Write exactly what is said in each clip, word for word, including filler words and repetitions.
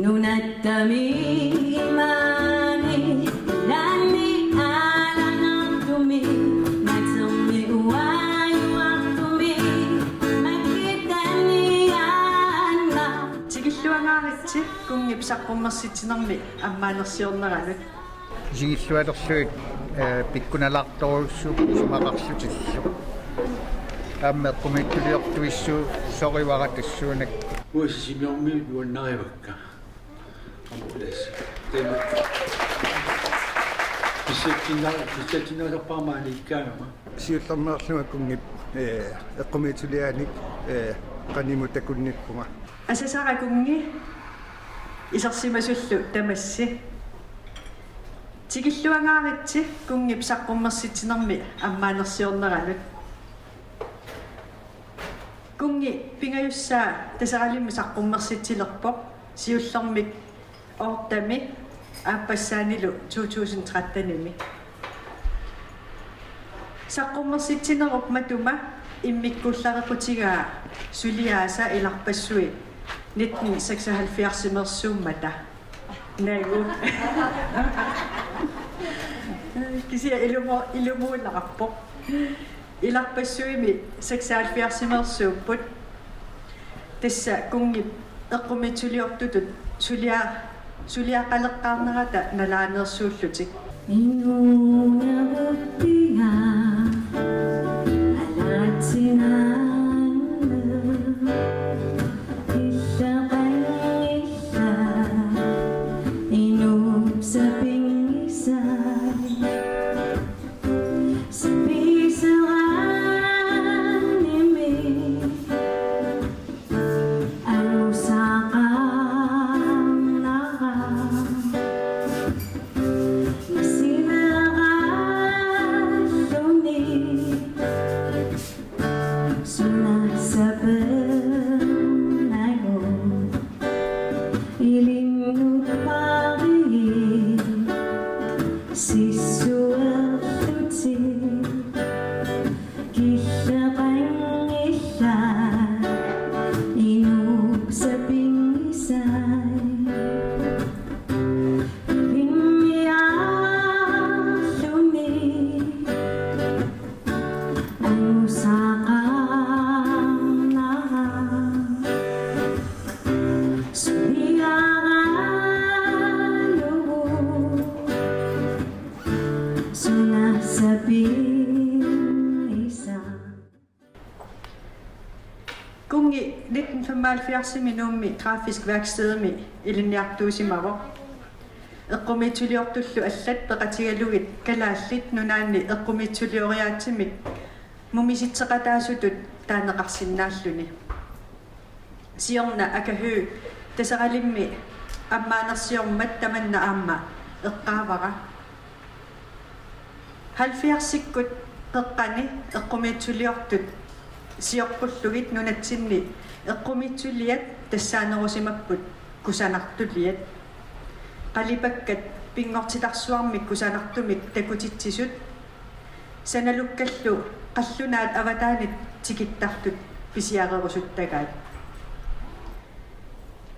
Nunatta mimaani ilaanni aalanertumi, natermi uajuartumi, makkitani aana. Tikilluangaaritsi kunngip saqqummersitsinermi ammaanersiorneranut. Isigillualerlugit, eh, pikkunalaartorujussuupput isumaqarlutillu. Aamma eqqumiitsuliortuissuusorivara tassuunakkut. Uanga Sisimiormiut nuannarivakka. Aamma ulas. Taama. Pissatsinna-, pissatsinnaasarpara maaniikkaangama. Siullermeerlunga kunngip, eh, eqqumiitsuliaanik, eh, qanimut takunnippunga. Asasara kunngi isersimasullu tamassi. Tikilluangaaritsi kunngip saqqummersitsinermi ammaanersiorneranut. Kunngi pingajussaa Taseralimmi saqqummersitsilerpoq, siullermik ottemi, aappassaanilu to tusind trettenimi. Saqqummersitsinerup matuma immikkuullarequtigaa suliaasa ilarpassui nitten seksoghalvfjerdsimeersuummata. Nagu. Kisianni ilumo-, ilumuunarpoq. Ilarpassuimi seksoghalvfjerdsimeersuupput. Tassa kunngip eqqumiitsuliortutut sulia-, suliaqaleqqaarnerata nalaaneersuullutik. Inuuneruppiga alaatsingaanneq, killeqanngillat inuup sapinngisai. Sapiiseraanni angusaqaarnara. Masileeraalluni suna sapernagu. Ilinnut paariit sissuerlutik. Killeqanngillat inuup sapinngisai. Ilinniarluni angusaqaarnara. Suliaralugu suna sapinngisaq. Kunngi nitten femoghalvfjerdsimi Nuummi Grafisk Værkstedimi ilinniartuusimavoq. Eqqumiitsuliortullu allat peqatigalugit Kalaallit Nunaanni eqqumiitsulioriaatsimik mumisitseqataasutut taaneqarsinnaalluni. Siorna Aka Høegh Taseralimmi ammaanersiormat tamanna aamma eqqaavara. Halvfjerdsikkut qeqqani eqqumiitsuliortut sioqqullugit nunatsinni eqqumiitsuliat tassaanerusimapput kusanartuliat. Qalipakkat pinngortitarsuarmik kusanartumik takutitsisut, sanalukkallu qallunaat avataanit tikittartut pisiarerusuttagaat.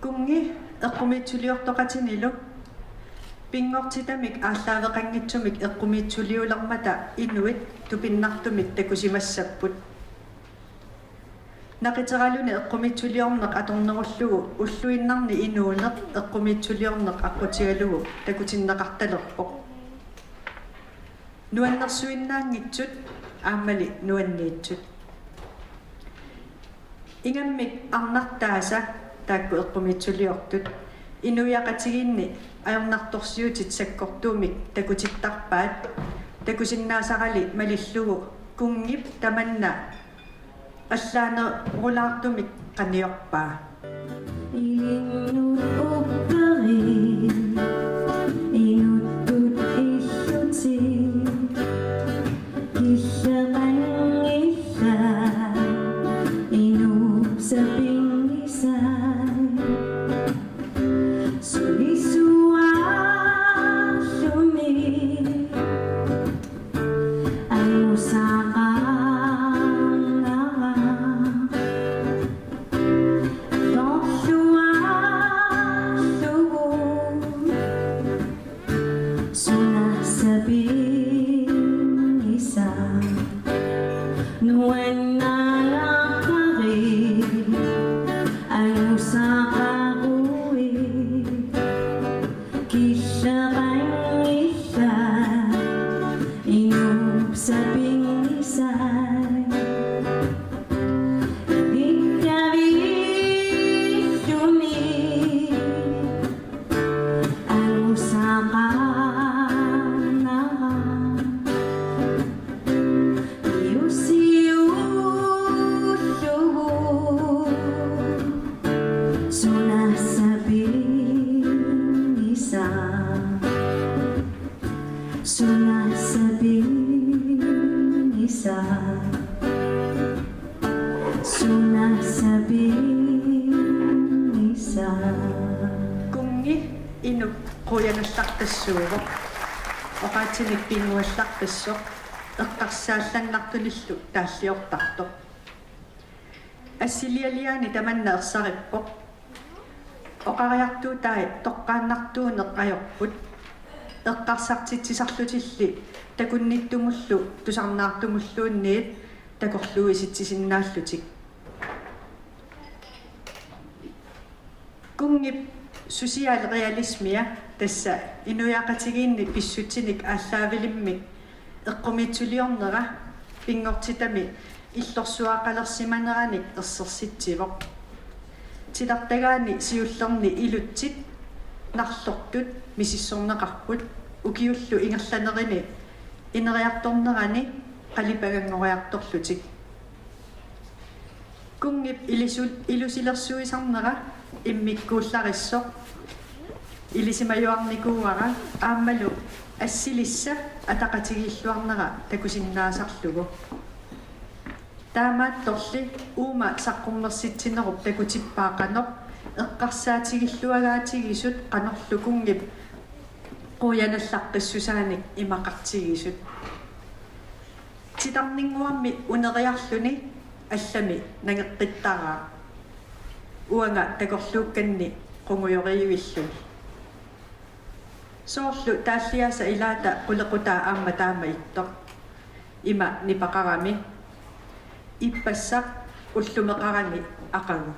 Kunngi eqqumiitsuliortoqatinilu pinngortitamik aallaaveqanngitsumik eqqumiitsuliulermata inuit tupinnartumik takusimassapput. Naqiteraluni eqqumiitsuliorneq atornerullugu ulluinnarni inuuneq eqqumiitsuliorneq aqqutigalugu takutinneqartalerpoq. Nuannersuinnaanngitsut aammali nuanniitsut. Ingammik arnartaasa taakku eqqumiitsuliortut inuiaqatigiinni ajornartorsiutit sakkortuumik takutittarpaat, takusinnaasarali malillugu kunngip tamanna allaanerulaartumik qaniorpaa. Ilinnut upperi, inuttut illutit, killeqanngillat inuup sapinngisai. Sulisuarluni angusaqaarnara. Torluarluni Inuk qujanallarpassuuvoq. Oqaatsinik pinnguallarpassoq. Eqqarsaallannartunillu taalliortartoq. Assilialiaani tamanna ersarippoq. Oqariartuutai toqqaannartuuneq ajorput. Eqqarsartitsisarlutilli takunnittumullu tusarnaartumulluunniit takorluuisitsisinnaallutik. Kunngip socialrealismia, tassa inuiaqatigiinni pissutsinik aallaavilimmik eqqumiitsuliornera, pinngortitami illorsuaqalersimaneranik ersersitsivoq. Titartagaani siullerni ilutsit narlortut misissorneqarput ukiullu ingerlanerini ineriartornerani qalipaganngoriartorlutik. Kunngip ilisu-, ilusilersuisarnera immikkuullarissoq ilisimajuarnikuuara aammalu assilissap ataqatigiilluarnera takusinnaasarlugu. Taamaattorli uuma saqqummersitsinerup takutippaa qanoq eqqarsaatigilluagaatigisut qanorlu kunngip qujanallaqqissusaanik imaqartigisut. Titarninnguarmi uneriarluni allami nangeqqittaraa. Uanga takorluukkanni qungujoriivilluni. Soorlu taalliaasa ilaata qulequtaa aamma taama ittoq. Ima nipaqarami. Ippassaq ullumeqarani aqagu.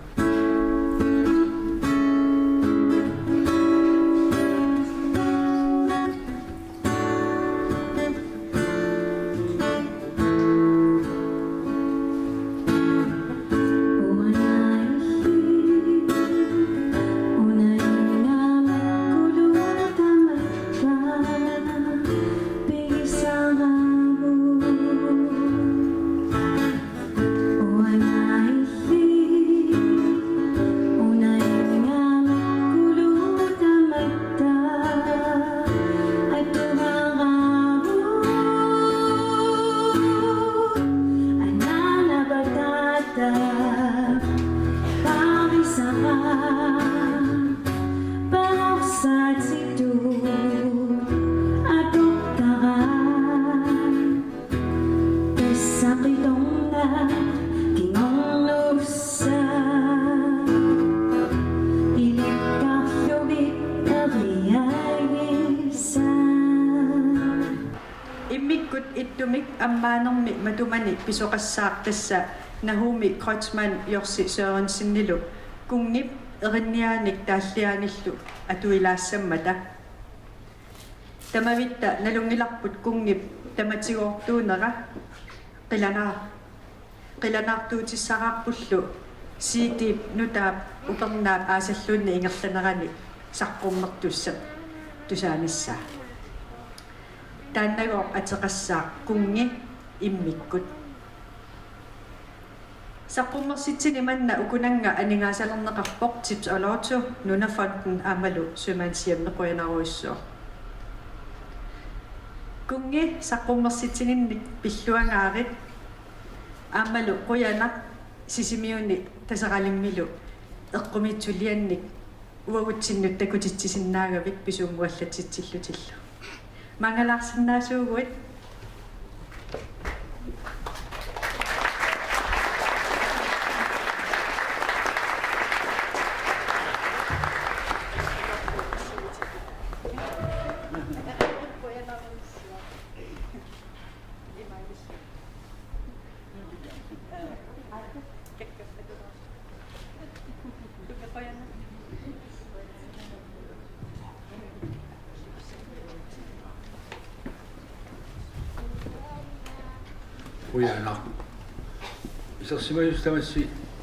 Tassa qitornaq kingornussaq ilikkarlugit eriagissaaq. Immikkut ittumik ammaanermi matumani pisoqassaaq tassa Naomi Kreutzmann Jorsi Sørensenilu kunngip erinniaanik taalliaanillu atuilaassammata. Tamavitta nalunngilarput kunngip tamatigoortuunera qilana-, qilanaartuutissaraarpullu C D-p nutaap upernaap aasalluunniit ingerlanerani saqqummertussap tusaanissaa. Taannagooq ateqassaaq kunngi immikkut. Saqqummersitsineq manna ukunannga aningaasalerneqarpoq Tips og Lotto, Nunafonden aammalu Sømandshjemmet, qujanarujussuaq. Kunngi saqqummersitsininnik pilluangaarit aammalu qujanaq Sisimiuni Taseralimmilu eqqumiitsuliannik uagutsinnut takutitsisinnaagavit pisuunnguallatsitsillutillu. Mangalaarsinnaasuuguit. Qujanaq. Isersimasut tamassi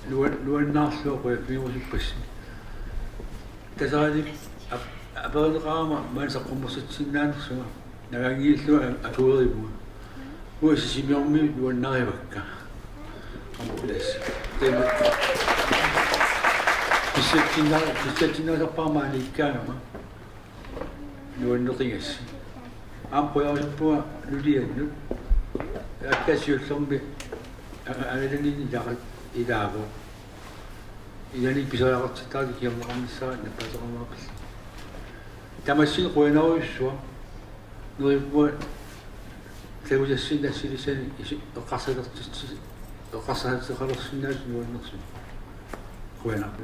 nuan-, nuannaarlugit qujaviusuppassi. Taseralik ap-, aperineqarama maani saqqummersitsisinnaanersunga. Nagaanngillugu akuerivunga. Uanga Sisimiormiut nuannarivakka. Amulas. Tama. Pissatsinna-, pissatsinnaasarpara maaniikkaangama. Nuanneqigassi. Aamma qujarippunga nuliannut. Akka siullermi a-, angalaniinni ilaqat ilaavoq. Ilanik pisariaqartittarakku kingorneqarnissaa nappaateqarneqarpallu. Tamassinnut qujanarujussuaq. Neriuppunga takusassinnut assilisani isi-, eqqarsalertitsi-, eqqarsaateqalersinnaalluta nuannersumik. Qujanaq.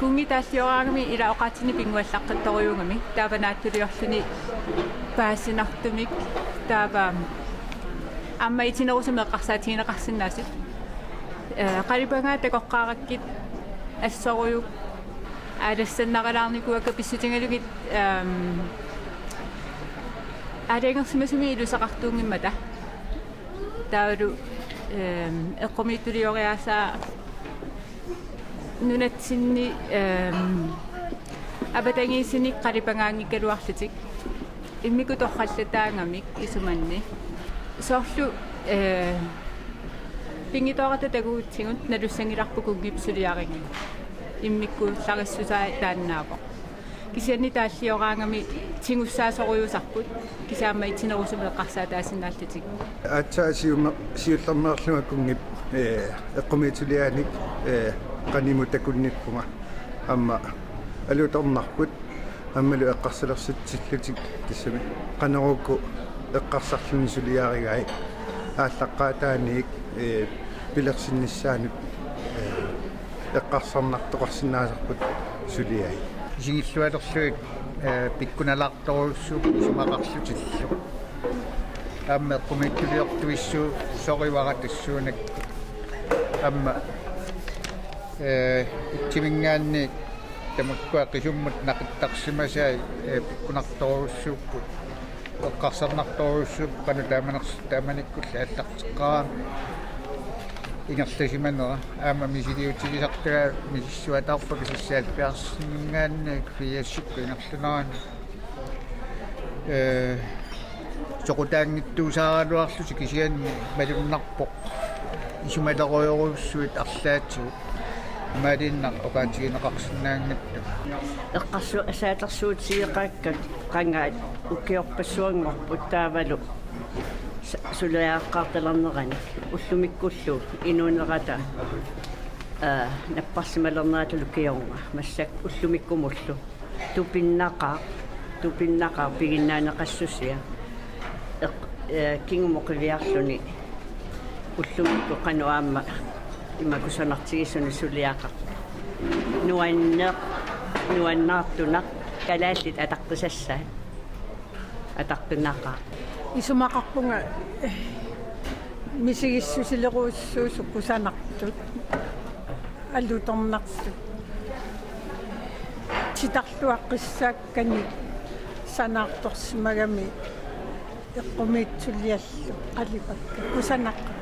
Kunngi taallioraangami ila oqaatsinik pinnguallaqqittorujuugami, taava naatsuliorluni paasinartumik, taava aamma itinerusumik eqqarsaatigineqarsinnaasut. Ee, qalipangaat takoqqaarakkit assorujuk aalassannaralaarnikuuakka pissutigalugit, ehm, aalajangersimasumik iluseqartuunngimmata. Taavalu, ehm, eqqumiitsulioriaasaa nunatsinni, ehm, avatangiisinik qalipangaanngikkaluarlutik. Immikkut torrallataangamik isumanni. Soorlu, eh, pinngitsooratta takugutsigu nalussanngilarput kunngip suliarigaa. Immikkuullarissusaa taannaavoq. Kisianni taallioraangami tigussaasorujussuusarput, kisianni aamma itinerusumik eqqarsaataasinnaallutik. Aatsaat siumme-, siullermeerlunga kunngip, eh, eqqumiitsuliaanik, eh, qanimut takunnippunga. Aamma alutornarput, aammalu eqqarsalersitsilerlutik tassami. Qanoruku eqqarsarluni suliarigai aallaqqaataaniit, eh, pilersinnissaanut, eh, eqqarsarnartoqarsinnaasarput suliai. Isigillualerlugit, eh, pikkunalaartorujussuupput isumaqarlutillu. Aamma eqqumiitsuliortuissuusorujuara tassuunakkut. Aamma, eh, Ittsiminngaanniit tamakkua qisummut naqittarsimasai, eh, pikkunartorujussuupput. Eqqarsarnartorujussuupput qanoq taamanersoq taamanikkulli aallarteqqaarami. Ingerlasimanera aamma misiliutigisartagaa misissuataarpakka seksoghalvfjerdsiminngaanniit firsikkut ingerlanerani. Eh, soqutaanngitsuusaaraluarlusi kisianni malunnarpoq isumalerujorujussuit arlaatigut. Imaaliinnaq oqaatigineqarsinnaanngitsoq. Eqqarsu-, saatersuutigeqaakkat qangaat ukiorpassuanngorput taavalu sa-, suliaqqaartalernerani ullumikkullu inuunerata, aa, napparsimalernerata lukiorma massakkut ullumikkumullu. Tupinnaqaaq, tupinnaqaaq piginnaaneqassusia. Eq-, eh, kingumut qiviarluni ullumikkut qanoq aamma ima kusanartigisuni suliaqartoq. Nuanneq, nuannaartunaq, kalaallit ataqqisassaat. Ataqqinaqaaq. Isumaqarpunga, eh, misigissusilerujussuusut kusanartut. Alutornartut. Titarluaqqissaakkanik sanaartorsimagami eqqumiitsuliallu qalipakka kusanaqaaq.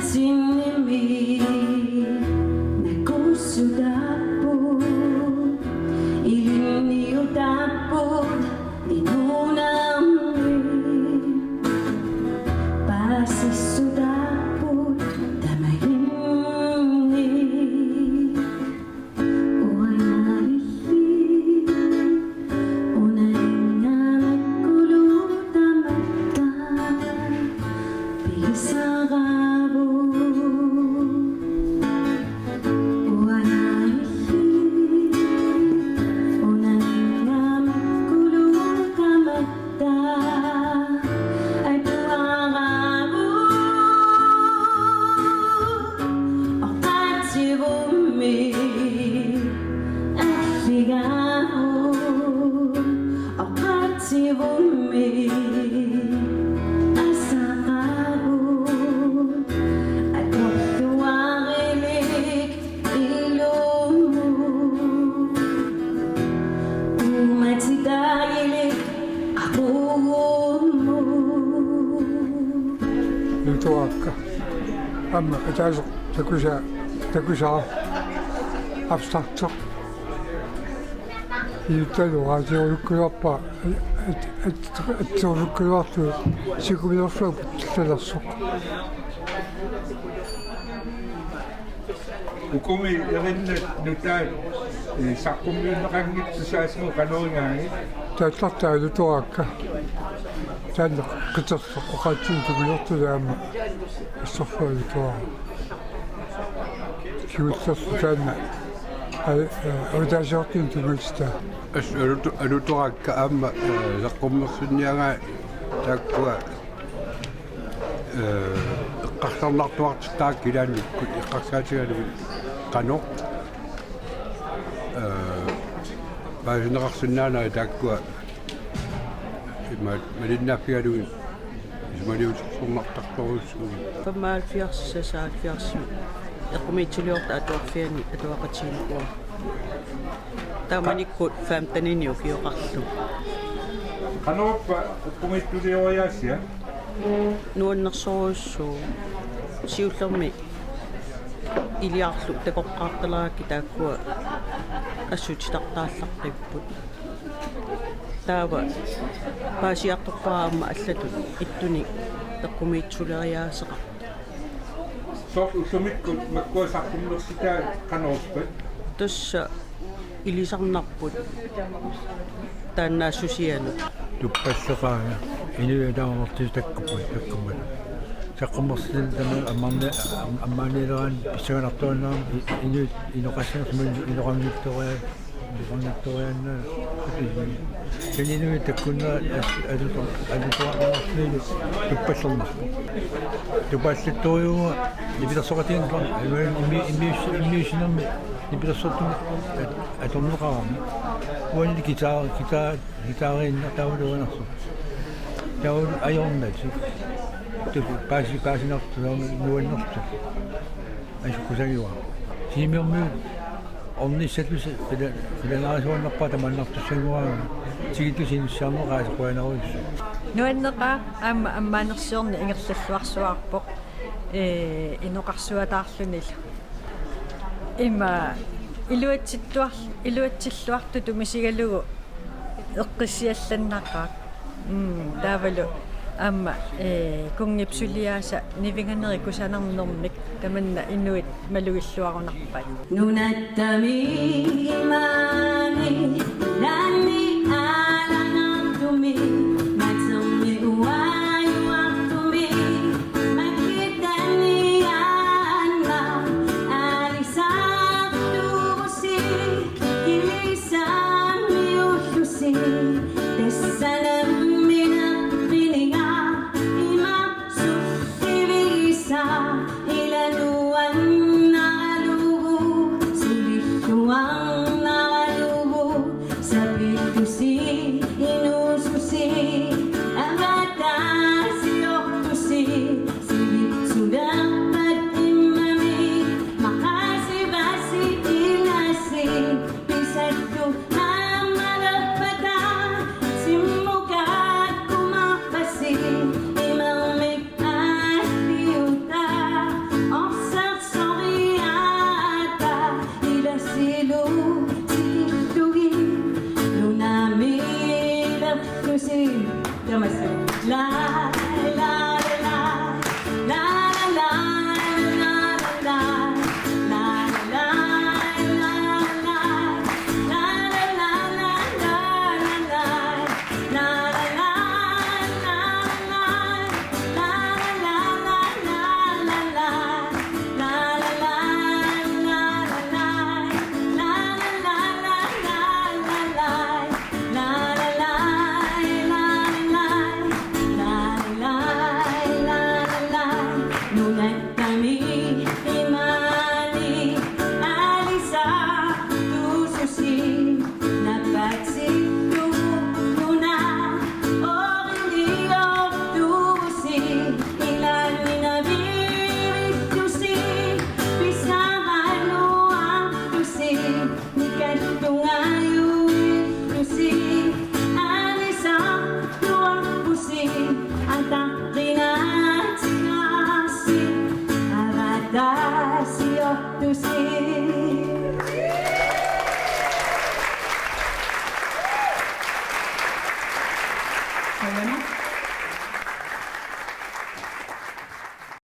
Sinnimi nakuussutaapput, ilinniutaapput inuunermi, paasissutaapput tamarmik. Uangarilli, unainnaamikkulu tamatta pigisaraavoq. Uangarilli, unainnaamikkulu tamatta atuaraavoq. Oqaatsivummi alligaavoq, oqaatsivummi asaqaavoq, atorluarilik ilumut, uumatitaagilik aqugumut. Ilutuarakka. Aamma ataaseq takusa-, takusaaq. Abstrakteq. Iluttalu raatiorukkularpa at-, at-, atserukkularlu sikumiorsuaq puttillersoq. Ukumi erinnat nutaat, eh, saqqummiunneqanngitsoq saasmu qanoq igaanni? Taallartaa ilutuarakka. Taanna qitersoq oqaatsinik tupiortut aamma assorsuaq ilutuarakka. Siullersoq taanna, eh, eh, avataasiortunik tupiortut. As ilutu-, ilutuarakka aamma, eh, saqqummersinniagai taakkua, eh, eqqarsarnartuartittaaq ilaannikkut eqqarsaatigalugit qanoq, eh, paasineqarsinnaaneri taakkua imaat malinnaaffigalugit isumaliutersornartartorujussuuvoq. Femoghalvfjerds, seksoghalvfjerds eqqumiitsuliortut atuarfianni atuaqatigiinnikuuara. Taamanikkut femtenini ukioqarlunga. Qanorpa eqqumiitsulioriaasia? Nuannersorujussuuvoq. Siullermik iliarlu takoqqaartalerakkit taakkua assut titartaallartipput. Taava paasiartorpara aamma allatut ittunik eqqumiitsuleriaaseqartoq. Soorlu ullumikkut makkua saqqummersitai qanorpit? Tassa ilisarnarput taannaassusianut. Tuppalleqaanga inuit ataavartut takkupput takkummat. Saqqummersitat tamaat ammaanni-, am-, ammaanniileraanni pissanganartuaannarami i-, inuit inoqassaneq inoqanngitsoria-, inoqanngitsoriaannaa. Taanna inuit takkunnerat as-, alutor-, alutoraarnerarlunilu tuppallernarpoq. Tupaallattorujuuara nipilersoqatigiinneq, immi-, immius-, immiussinermi nipilersortumik at-, atorneqarami. Uanili guitar-, guitar-, guitariinnaq taavalu erinarsoq. Taavalu ajornarsi. Tupu paasi-, paasinartoq taavalu nuannersoq. Asukkusagiuara. Tiimiormiut ornissatut qila-, qilanaarisuunnarpara tamaannartussanngorami. Tikittussaq inussiarneq qaasequanarujussuaq. Nuanneqaaq aamma ammaanersiorneq ingerlalluarsuarpoq, ee, inoqarsuataarlunilu. Ima iluatsittuar-, iluatsilluartutut misigalugu eqqissiallannaqaaq. Mm, taavalu aamma, ee, kunngip suliaasa nivinganerit kusanarnermik tamanna inuit malugilluarunarpai. Nunatta mimaani nani